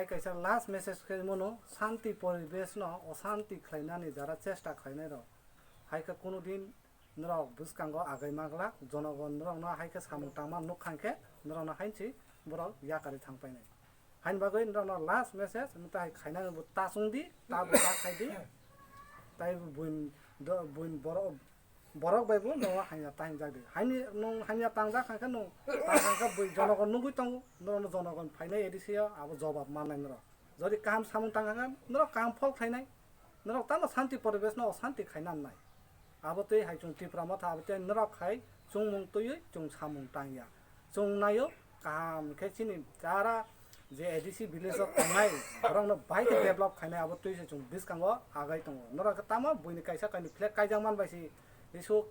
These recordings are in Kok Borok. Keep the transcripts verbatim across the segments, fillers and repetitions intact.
Hai kaisa last message khe mano, shanti poribesh no oshanti khlainani jara chesta khlainai rok, hai khe kunu din norok bwskango agai maglak, jonogon norokno hai khe samung tangma nuk khan khe norokno hainsi borok yakarwi thang painai. Haini bagwi norokno last message, nwng ta hai khainani bo ta chwng di, ta bo ta khai di, tai bo buin, do-, buin borok, borok bai bo nono hanya tangjak di. Haini nwng hanya tangjak kha khe nwng ta kha khe bui jonogon nugwi tongo, norokno jonogon phainai A D C o abo jobab mannai norok. Jodi kaham samung tang kha khe norok kaham phol khainai. Norok tamo shanti poribesh no shanti khaina nai. Abo twi hai chwng Tipra Motha abo twi norok hai chwngmung twiwi chwng samung tangya. Chwng naio kaham khe chini jara je A D C village o tongnai borokno bai khe develop khainai abo twi se chwng bwskango agai tongo. Norok khe tamo buini kaisa kainwi flag kaijak man bai si isuk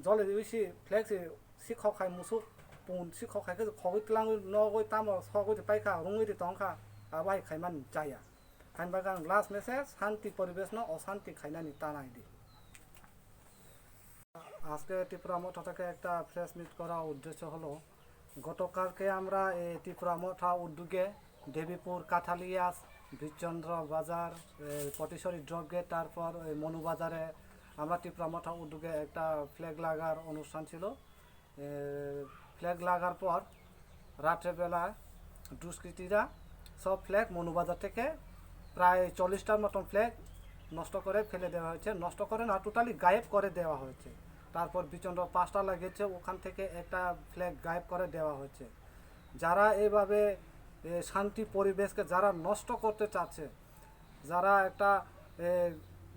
jole wi si flag si sikhok hai musuk pun sikhok hai khe khogwi twlangwi nogwi tamo sogwi paikha rungwi tongkha abo hai khaimani chaya. Haini bagwi ang last message, shanti poribesh no oshanti khainani ta nai di. আজকে ত্রিপুরা মথা থেকে একটা press meet করার উদ্দেশ্য হলো, গতকালকে আমরা এই ত্রিপুরা মথা উদ্যোগে দেবীপুর কাঠালিয়াস, বীরচন্দ্র বাজার, এই পটিশ্বরী ড্রপ গেট, তারপর এই মনুবাজারে আমরা ত্রিপুরা মথা উদ্যোগে একটা ফ্ল্যাগ লাগার অনুষ্ঠান ছিল। এ, ফ্ল্যাগ লাগার পর রাত্রেবেলা দুষ্কৃতীরা সব ফ্ল্যাগ মনুবাজার থেকে প্রায় চল্লিশটার মতন ফ্ল্যাগ নষ্ট করে ফেলে দেওয়া হয়েছে। নষ্ট করে না, টোটালি গায়েব করে দেওয়া হয়েছে। তারপর বিচন্দ্র পাঁচটা লাগিয়েছে, ওখান থেকে একটা ফ্ল্যাগ গায়েব করে দেওয়া হয়েছে। যারা এইভাবে, এ, শান্তি পরিবেশকে যারা নষ্ট করতে চাচ্ছে, যারা একটা, এ,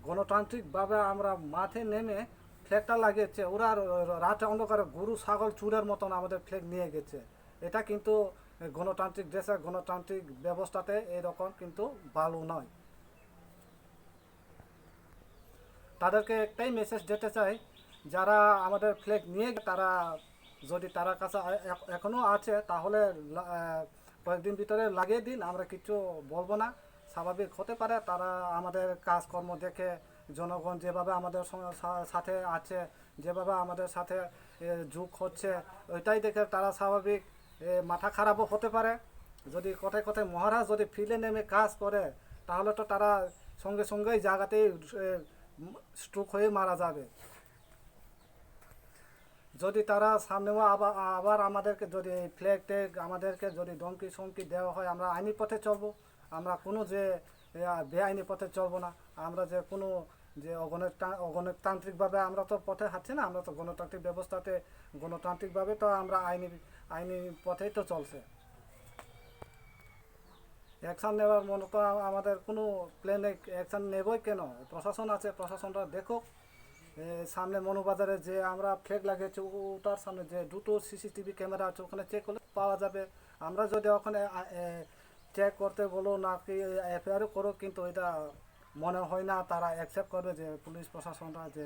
গণতান্ত্রিকভাবে আমরা মাঠে নেমে ফ্ল্যাগটা লাগিয়েছে, ওরা র-, র-, রাতে অন্ধকারে গরু ছাগল চোরের মতন আমাদের ফ্ল্যাগ নিয়ে গেছে। এটা কিন্তু গণতান্ত্রিক দেশে, গণতান্ত্রিক ব্যবস্থাতে এরকম কিন্তু ভালো নয়। তাদেরকে একটাই মেসেজ দিতে চাই, যারা আমাদের ফ্ল্যাগ নিয়ে গে-, তারা যদি তারা কাছে এ-, এখ-, এখনো আছে, তাহলে লা-, আহ, কয়েকদিন ভিতরে লাগিয়ে দিন, আমরা কিচ্ছু বলবো না। স্বাভাবিক হতে পারে, তারা আমাদের কাজকর্ম দেখে, জনগণ যেভাবে আমাদের সঙ্গে সা-, সাথে আছে, যেভাবে আমাদের সাথে, এ, যোগ হচ্ছে, ওইটাই দেখে তারা স্বাভাবিক, এ, মাথা খারাপও হতে পারে। যদি কথায় কথায় মহারাজ যদি ফিল্ডে নেমে কাজ করে, তাহলে তো তারা সঙ্গে সঙ্গেই জায়গাতেই, এ, স্ট্রোক হয়ে মারা যাবে। যদি তারা সামনেও আবার, আবার আমাদেরকে যদি এই ফ্ল্যাগ ট্যাগ আমাদেরকে যদি ধমকি সমকি দেওয়া হয়, আমরা আইনি পথে চলবো। আমরা কোনো যে, এ, বেআইনি পথে চলবো না। আমরা যে কোনো যে অগণতা-, অগণতান্ত্রিকভাবে আমরা তো পথে হাঁটছি না, আমরা তো গণতান্ত্রিক ব্যবস্থাতে, গণতান্ত্রিকভাবে তো আমরা আইনি, আইনি পথেই তো চলছে। অ্যাকশন নেওয়ার মতো তো আ-, আমাদের কোনো প্ল্যান নেই, অ্যাকশন নেবই কেন? প্রশাসন আছে, প্রশাসনরা দেখুক। এ, সামনে মনুবাজারে যে আমরা ফ্ল্যাগ লাগিয়েছি, ও-, ওটার সামনে যে দুটো সিসিটিভি ক্যামেরা আছে, ওখানে চেক করলে পাওয়া যাবে। আমরা যদি ওখানে, আ, এ, চেক করতে বলো, নাকি এফআইআর করো, কিন্তু এটা মনে হয় না তারা অ্যাকসেপ্ট করবে যে পুলিশ প্রশাসনরা যে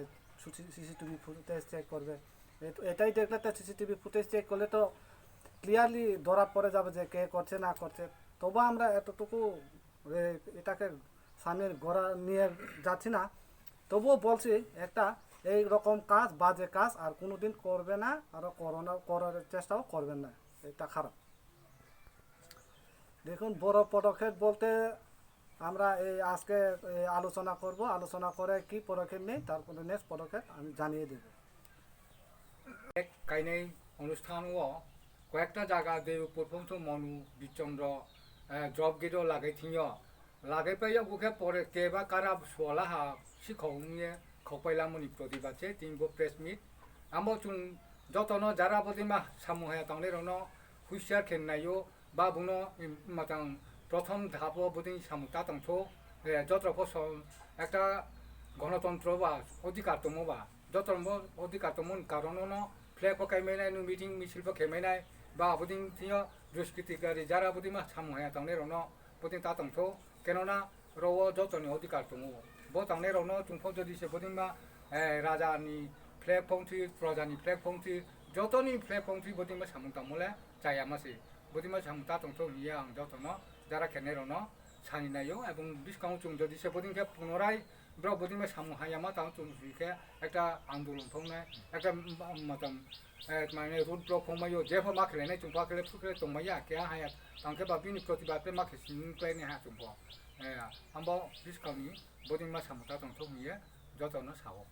সিসিটিভি ফুটেজ চেক করবে। এ-, এটাই দেখলে তো সিসিটিভি ফুটেজ চেক করলে তো ক্লিয়ারলি ধরা পড়ে যাবে যে কে করছে না করছে। তবু আমরা এতটুকু, এ, এটাকে সামনের গোড়া নিয়ে যাচ্ছি না, তবুও বলছি একটা এই রকম কাজ, বাজে কাজ আর কোনোদিন করবে না, আরও করোনা করার চেষ্টাও করবেন না, এটা খারাপ। দেখুন, বড় পদক্ষেপ বলতে আমরা এই আজকে, এ, আলোচনা করব, আলোচনা করে কি পদক্ষেপ নেই, তার কোনো নেক্সট পদক্ষেপ আমি জানিয়ে দেব। Flag kainai onusthan o koyekta jaga Debipur phongthu Monu Bichondro, eh, job gate o lagai thwngyo. Lagai paiya bukhe pore keba kara suala ha sikhok wngye khokpai lamani protibad se tini bo press meet. Amo chwng jotono jara bodima samung haya tongnai rokno husiar khe naio. Ba bungno, em, matang prothom dhapo bodin samung ta tongtho, eh, joto pho som ekta gonotontro ba odhikar tongmo ba, joto bo odhikar tongmoni karon no flag pho kaimainai, no meeting misil pho khemanai, ba bodin thwngyo duskritikari jara bodima samung haya tongnai rokno bodin ta tongtho, kenona oro o jotoni odhikar tongo. Bo tangnai rokno chwngphok jodi se bodima, eh, raja ni flag phongthi, proja ni flag phongthi, jotoni flag phongthi bodima samung tangmole chaya ma se. Bodima samung ta tongthok hiya ang jotono jara khenai rokno Sani naio, ebong biskango chwng jodi se bodin khe punorai borok bodin bai samung haya ma tang chwng si khe ekta andolon thongnai, ekta ma-, matam, eh, mane road block thongmaio, jepho ma khelainai chwng pho khele phru khele tongmaya, keha haya tang khe ba bini protibad khe ma khe sini khlainai ha chwng pho. Eh, ambo biskangni bodin ma samung ta tong thok hiye jotono sao.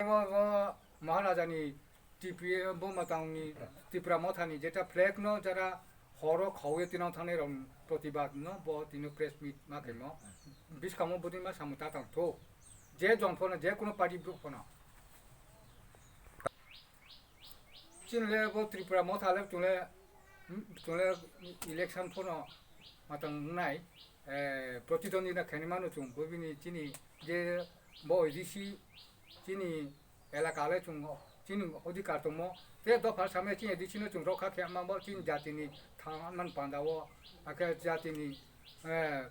Abo bo Maharajani T P A bo matangni Tipra Mothani jeta flag no jara horo khawi tinang thani rok protibad no bo tino press meet ma khaimo. Biskamo budi ma samung ta tang tho. Je jon phano, je kuno party bru phano. Chinle bo Tripura Motha le chungle, chungle election phano matang nai, eh, protidwondina khaini mano chung bo bini chini je bo A D C chini elaka le chwng chini odhikar tongmo. Te dopha samya chini A D C no chwng rokha khe ma bo chini jatini thangman panda o, akhe jatini, eh,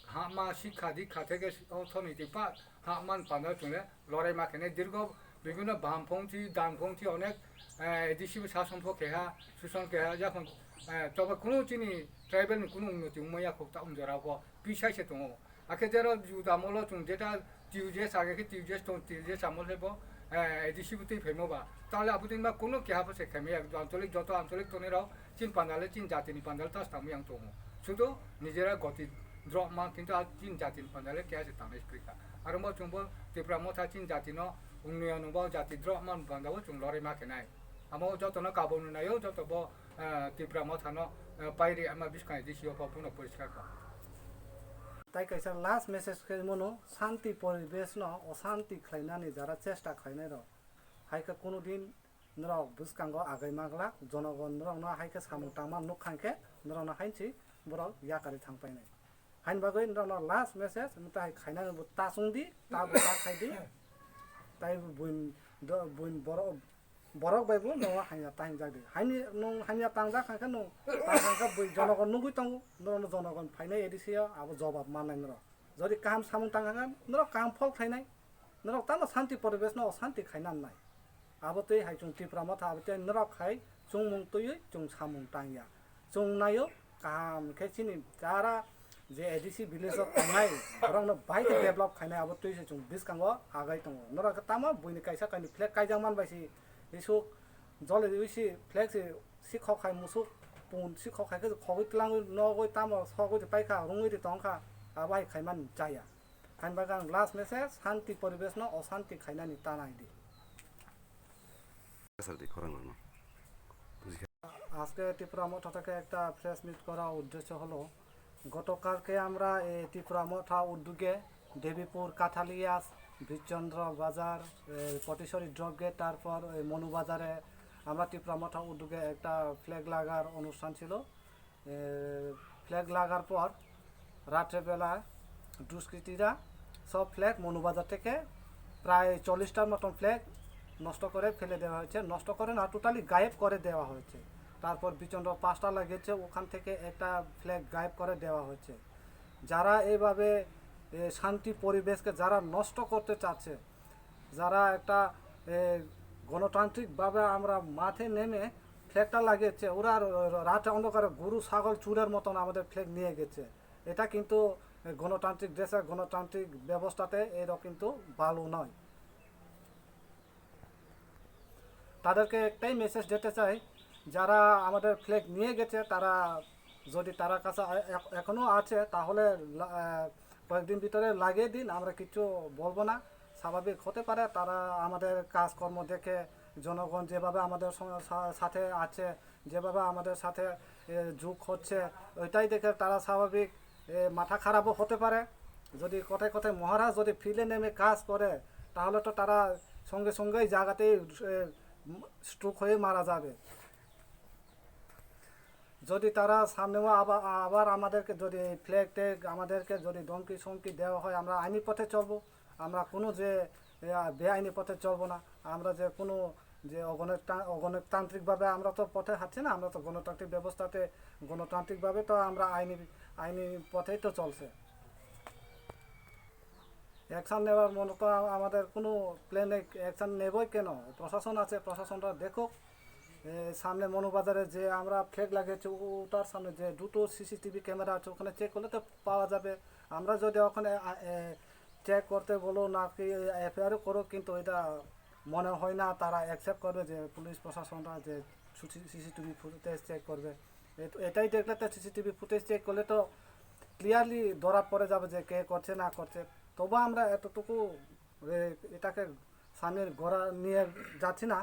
hama sikha dikha theke o thoni ti pa hama panda chwng le lorai ma khene dirgo bibhinno bam phongthi, dan phongthi onek, eh, A D C bo sason pho keha, suson keha, yakhon, eh, tobo kunu chini tribal ni kunu unnoti wngma yakhok ta umjora bo pisai se tongo. Akhe jero juda molo chwng jeta T U J S age khe T U J S tong, T U J S amol hebo, eh, A D C bo twi phaimo ba. Tale abotwi ma kuno keha pho se khaimaya, ancholik joto ancholik tonwi rok chin pandale chin jatini pandal tas tamo yang tongo. Sudo nijera goti drop ma kintu a chin jatini pandale keha se tangnai skrika. Aro mo chwngbo Tipra Motha chin jatino unnoyano bo jati drop man pandao chwng lorai ma khenai. Amo jotono kaboni naio joto bo, eh, Tipra Mothano, eh, pairi ama biskang A D C o pho bono poriskar kha. Tai kaisa last message khe mono, shanti poribesh no oshanti khlainani jara chesta khlainai rok, hai khe kunu din norok bwskango agai maglak, jonogon norokno hai khe samung tangma nuk khan khe norokno hainsi borok yakari thang painai. Hain bagwi norokno last message, nwng ta hai khainani bo ta chwng di, ta bo ta khai di, tai bo buin, do-, buin borok, borok bai bo nogo hanya ta hinjak di. Haini nwng hanya tangjak kha khe nwng ta kha khe bui jonogon nugwi tongo, norokno jonogon phainai A D C o abo jobab mannai norok. Jodi kaham samung tang kha khe norok kaham phol khainai. Norok tamo shanti poribesh no oshanti khaina nai. Abo twi hai chwng Tipra Motha abo twi norok hai chwngmung twiwi chwng samung tangya. Chwng naio kaham khe chini jara je A D C village o tongnai borokno bai khe develop khainai abo twi se chwng bwskango agai tongo. Norok khe tamo buini kaisa kainwi flag kaijak man bai si isuk jole wi si flag si sikhok hai musuk pun sikhok hai khe khogwi twlangwi nogwi tamo sogwi paikha rungwi tongkha abo hai khaimani chaya. Hain bagwi ang last message, shanti poribesh no oshanti khainani ta nai di. Sir, এই খরাং হলো। আজকে ত্রিপুরা মথা থেকে একটা press meet করার উদ্দেশ্য হলো, গতকালকে আমরা এই ত্রিপুরা মথা উদ্যোগে দেবীপুর, কাঠালিয়াস, বীরচন্দ্র বাজার, এই পটেশ্বরী ড্রপ গেট, তারপর এই মনুবাজারে আমরা ত্রিপুরা মথা উদ্যোগে একটা ফ্ল্যাগ লাগার অনুষ্ঠান ছিল। এ, ফ্ল্যাগ লাগার পর রাত্রেবেলা দুষ্কৃতীরা সব ফ্ল্যাগ মনুবাজার থেকে প্রায় চল্লিশটার মতন ফ্ল্যাগ নষ্ট করে ফেলে দেওয়া হয়েছে। নষ্ট করে না, টোটালি গায়েব করে দেওয়া হয়েছে। তারপর বিচন্দ্র পাঁচটা লাগিয়েছে, ওখান থেকে একটা ফ্ল্যাগ গায়েব করে দেওয়া হয়েছে। যারা এইভাবে, এ, শান্তি পরিবেশকে যারা নষ্ট করতে চাচ্ছে, যারা একটা, এ, গণতান্ত্রিকভাবে আমরা মাঠে নেমে ফ্ল্যাগটা লাগিয়েছে, ওরা র-, র-, রাতে অন্ধকারে গরু ছাগল চোরের মতন আমাদের ফ্ল্যাগ নিয়ে গেছে। এটা কিন্তু গণতান্ত্রিক দেশে, গণতান্ত্রিক ব্যবস্থাতে এটা কিন্তু ভালো নয়। তাদেরকে একটাই মেসেজ দিতে চাই, যারা আমাদের ফ্ল্যাগ নিয়ে গেছে, তারা যদি তারা কাছে এ-, এখ-, এখনো আছে, তাহলে লা-, আহ, কয়েকদিন ভিতরে লাগিয়ে দিন, আমরা কিচ্ছু বলবো না। স্বাভাবিক হতে পারে, তারা আমাদের কাজকর্ম দেখে জনগণ যেভাবে আমাদের সঙ্গে সা-, সাথে আছে, যেভাবে আমাদের সাথে, এ, যোগ হচ্ছে, ওইটাই দেখে তারা স্বাভাবিক, এ, মাথা খারাপও হতে পারে। যদি কোথায় কোথায় মহারাজ যদি ফিল্ডে নেমে কাজ করে, তাহলে তো তারা সঙ্গে সঙ্গেই জায়গাতেই, এ, স্ট্রোক হয়ে মারা যাবে। যদি তারা সামনেও আবার, আবার আমাদেরকে যদি এই ফ্ল্যাগ ট্যাগ আমাদেরকে যদি ধমকি সমকি দেওয়া হয়, আমরা আইনি পথে চলবো। আমরা কোনো যে, এ, বেআইনি পথে চলবো না। আমরা যে কোনো যে অগণতা-, অগণতান্ত্রিকভাবে আমরা তো পথে হাঁটছি না, আমরা তো গণতান্ত্রিক ব্যবস্থাতে, গণতান্ত্রিকভাবে তো আমরা আইনি, আইনি পথেই তো চলছে। অ্যাকশন নেওয়ার মনে তো আমাদের কোনো প্ল্যান নেই, অ্যাকশন নেবই কেন? প্রশাসন আছে, প্রশাসনটা দেখুক। এ, সামনে মনুবাজারে যে আমরা ফ্ল্যাগ লাগিয়েছি, ও-, ওটার সামনে যে দুটো সিসিটিভি ক্যামেরা আছে, ওখানে চেক করলে তো পাওয়া যাবে। আমরা যদি ওখানে, আ, এ, চেক করতে বলো, নাকি এফআইআরও করো, কিন্তু এটা মনে হয় না তারা অ্যাকসেপ্ট করবে যে পুলিশ প্রশাসনরা যে সিসিটিভি ফুটেজ চেক করবে। এ-, এটাই দেখলে তো, সিসিটিভি ফুটেজ চেক করলে তো ক্লিয়ারলি ধরা পড়ে যাবে যে কে করছে না করছে। তবু আমরা এতটুকু, এ, এটাকে সামনে গড়া নিয়ে যাচ্ছি না।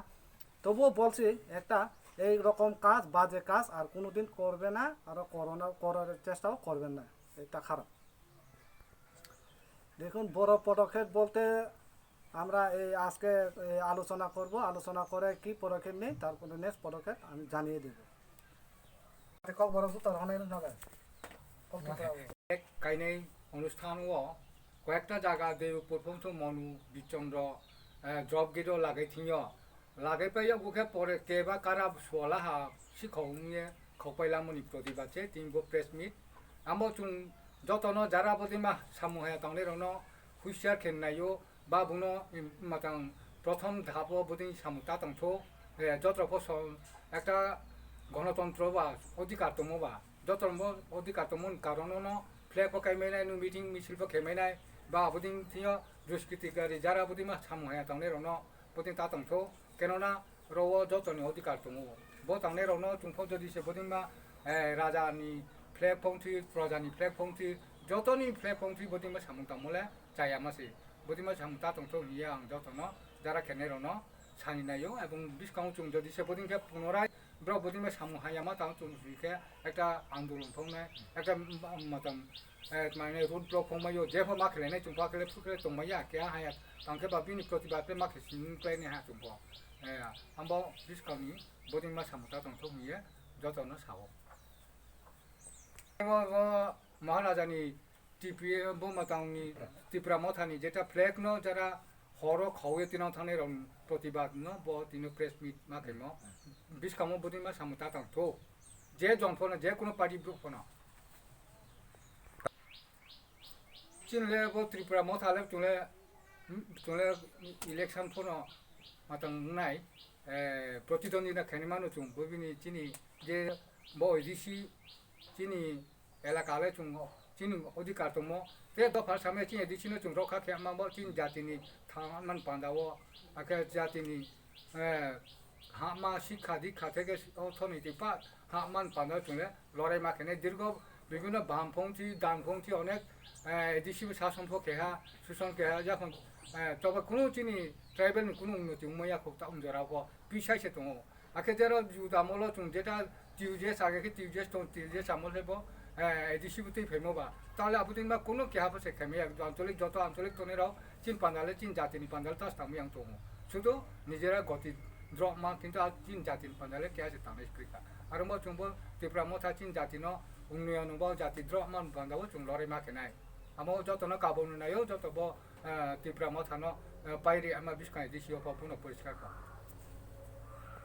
তবুও বলছি, একটা এই রকম কাজ, বাজে কাজ আর কোনোদিন করবে না, আর করোনা করার চেষ্টাও করবেন না। এটা খারাপ। দেখুন, বড় পদক্ষেপ বলতে আমরা এই আজকে এই আলোচনা করব, আলোচনা করে কি পদক্ষেপ নেই, তার কোনো নেক্সট পদক্ষেপ আমি জানিয়ে দেব। Kokborok juta rok hanai rwng kha bai. Kokborok. Kainai onusthan o koyekta jaga Devi Purphongthu Monu Bichondro, eh, drop gate o lagai thwngyo. Lagai pai yago khe pore keba kara suala ha sikhok wngye khokpai lamani protibad se tini bo press meet. Amo chwng jotono jara bodima samung haya tongnai rokno husiar khe naio. Ba buno, em, matang prothom dhap o bodin samung ta tongtho, eh, joto pho som-, ekta gonotontro ba odhikar tongmo ba, joto mo odhikar tongmoni karon no flag pho kai mainai, no meeting misil pho khe mainai, ba abodin thwngyo duskritikari jara bodima samung haya tongnai rokno bodin ta tongtho, kenona oro o jotoni odhikar tongo. Bo tangnai rokno chwngphok jodi se bodima, eh, raja ni flag phongthwi, proja ni flag phongthwi, jotoni flag phongthwi bodima samung tangmole chaya ma se. Bodima samung ta tongthok hiya ang jotono jara khenai rokno sani naio, ebong bwskango chwng jodi se bodin khe punorai borok bodima samung haya ma tang chwng khe ekta andolon phongnai, ekta, mm, mm, eh, mane road block phongmai o, jepho ma khelainai chwng pho akhele phukle tongmai ya, keha haya tang khe ba bini protibad le ma khe sini khlai ni ha chwng pho. Eh, ambo bwskangni bodin ma samung ta tongthok hiye jotono sao. Bo, bo Maharaja ni T P A bo matang ni Tipra Motha ni jeta flag no jara horo khawi tinang thangnai rok protibad no bo tino press meet ma khaimo. Bwskango bodin ma samung ta tongthok. Je jon phono, je kuno party borok phono. Chini le bo Tripura Motha le chwng le, chwng le election phono matang wngnai, eh, protidwandita khaini mano chwng bo bini chini je bo A D C chini elaka le chwng chini odhikar tongmo. Te dopha samya chini A D C no chwng rokha khe ma bo chini jatini thangman panda o, akhe jatini, eh, hama sikha dikha theke orthoniti pa hama panda chwng le lorai ma khe nai dirgo bibhinno bam phongthi, dan phongthi onek, eh, A D C bo sason pho keha, suson keha, yakhon, eh, tobo kunu chini tribal ni kunu unnoti wngma ya khuk ta um jora bo bisai se tongo. Akhe jero juda molo chwng jeta T U J S age khe T U J S tong, T U J S amol he bo, eh, A D C bo twi phaimo ba. Tale abotwi ma kunu keha pho se khaimaya, ancholik joto ancholik tongnai rok, chin pandale, chin jatini pandale tas tangwi ang tongo. Sudo nijera goti drop ma, kintu a chin jatini pandale keha se tangnai kwrwi kha. Aro bo chwng bo Tipra Motha chin jatino, unnoyano bo jati drop ma pandao chwng lorai ma khenai. Amo jotono kabangno naio, joto bo, eh, Tipra Mothano, eh, pairi ama bwskang A D C o pho bono poriskar kha.